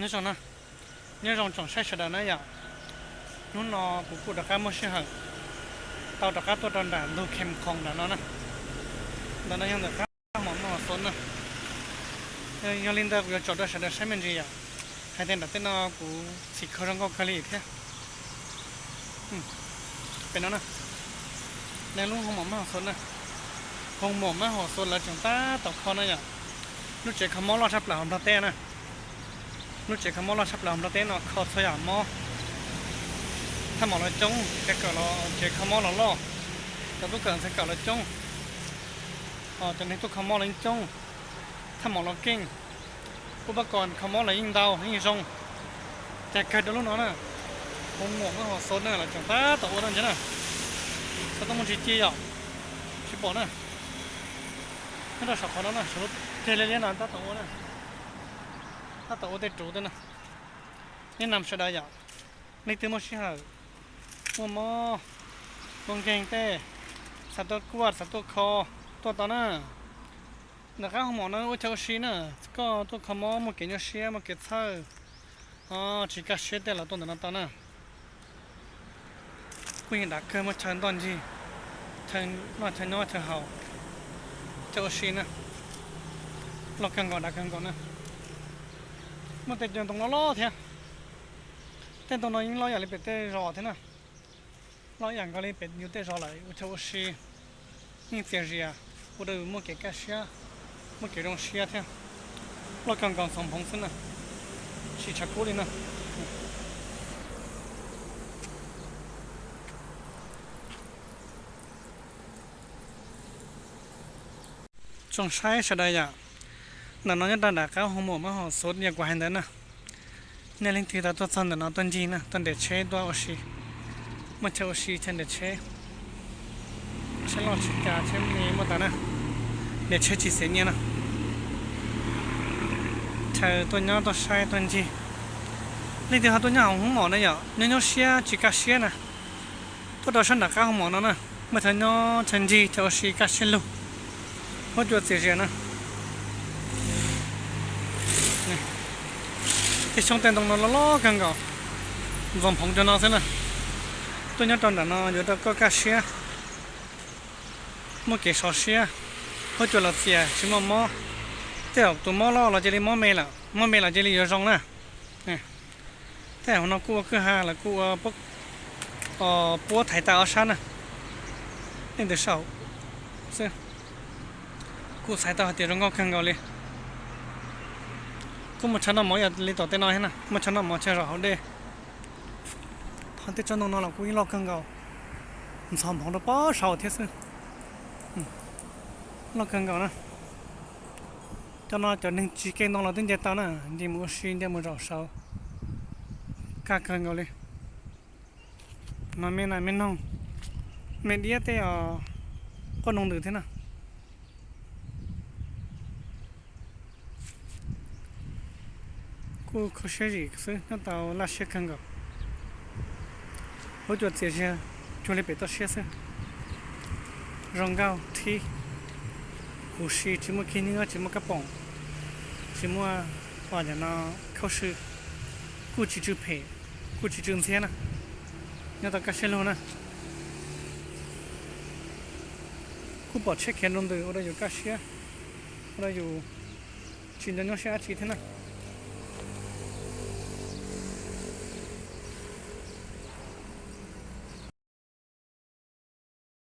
Nyob zoo na, nyob zoo tsoom saib sawv daws na yom. Hnub no kuv kuj rov qab muaj sij hawm tau rov qab tuaj rau nram ntug Khem Khoom nram no na. Ntawm no yog ntawm qab hoo maum Mab Hom Xov na. Yog li ntawd kuv yuav tsom rau sawv daws saib me ntsis yom. Hais tias nram tej no kuv txhim kho zoo nkauj kawg li thiab. Pem no na, nej lub hoo maum Mab Hom Xov na. Hoo maum Mab Hom Xov lawv tseem tab tom kho na yom. Lub tsev kho mob loj tshaj plaws hauv Nplog teb na. Lub tsev kho mob loj tshaj plaws hauv Nplog teb no kho txhua yam mob. Thaj maum lawv coob, cov kawm los tsev kho mob los loj, cov tub kawm ntxhais kawm los coob, cov neeg tuaj kho mob los yeej coob, thaj maum los keej, uv pab kos kho mob los yeej ntau yeej zoo. Cas kawg rau lub no na, hoo maum Mab Hom Xov na lawv tseem tab tom ua no ntag na. Xov tooj muaj tsis ci yom, tsis pom na. Nyob rau saum qhov no na, saum lub teg liab liab no tab tom ua na. Tab tom ua tej ruv tej na. Nyob zoo sawv daws yom, leej twg muaj sij hawm, muaj mob, muaj nkeeg tej, xav tuaj kuaj xav tuaj kho, tuaj tau na. Nram qab hoo maum no ua chaw ua si na, koj tuaj kho mob muaj kev nyuaj siab muaj kev txhawj, tsis kaj siab tej los tuaj ntawm no tau na. Kuj yeej dav kawg, muaj chaw ntoj ncig, chaw noj chaw nyob chaw haus, chaw ua si na, loj kawg nkaus dav kawg nkaus na. Muaj tej cov ntoo loj loj thiab. Tej ntoo no yeej loj ib yam li pem tej zos thiab na. Loj ib yam nkaus li pem yus tej zos lawm, ua chaw ua si yeej txias zias, ua rau yus muaj kev kaj siab, muaj kev zoo siab thiab. Loj kawg nkaus ntxhov nphoov xwb na, tsis tshav kub li na. Tsoom saib sawv daws yom, ntawm no nyob rau nram qab hoo maum Mab Hom Xov yog kuv hais ntawd na. Nej leej twg tau tuaj txog ntawm no tuaj ncig na, tuaj nres tsheb tuaj ua si, muaj chaw ua si chaw nres tsheb, tsheb loj tsis cas tsheb me muaj tas na, nres tsheb tsis xiam nyiaj na. Chaw tuaj nyob tuaj saib tuaj ncig. Leej twg ho tuaj nyob hauv hoo maum na yom, nyob nyuaj siab tsis kaj siab na, tuaj rau sab nram qab hoo maum no na, muaj chaw nyob chaw ncig chaw ua si kaj siab lug, huab cua txias zias na. Tej xyoob tej ntoo no loj loj kawg nkaus, ntxhov nphoov cov no xwb na. Tuaj nyob rau nram no yuav rau koj kaj siab, muaj kev sov siab, huab cua los txias tsis muaj mob. Tej zaum tus mob loj los cia li mob me lawm, mob me los cia li yuav zoo na. Tej zaum no kuj ua kwj ha lawm kuj ua puab thaiv tas ob sab na. Leej twg saum xwb, kuj txhais tau hais tias zoo nkauj kawg nkaus li. Kuj muaj chaw noj mov ib yam li tom tej no thiab na, muaj chaw noj mov chaw zaum hauv dej. Ho tej tsob ntoo no los kuj yeej loj kawg nkaus, ntxhov nphoov rau pob saud thiab xwb. Loj kawg nkaus na. Cov no cov neeg tsis kev ntoo los twb nce tau na, nce mus ua si nce mus zaum saud, kaj kawg nkaus li. No me nas me noog, me diab tej os, quaj noog ntws thiab na. Kuj kho siab zim xwb, nyob tau laj siab kawg nkaus. Huab cua txias zias cuag li pem toj siab xwb. Zoo nkauj thib, huv si tsis muaj kig nyuab tsis muaj kab poom, tsis muaj pom cov no khaub sw, kuj tsis tsw phem, kuj tsis tsw ntxhiab na. Nyob tau kaj siab lug na. Kuj pom tsheb khiav nroo ntws ua rau yus kaj siab, ua rau yus tsis nco nyuaj siab dab tsi thiab na.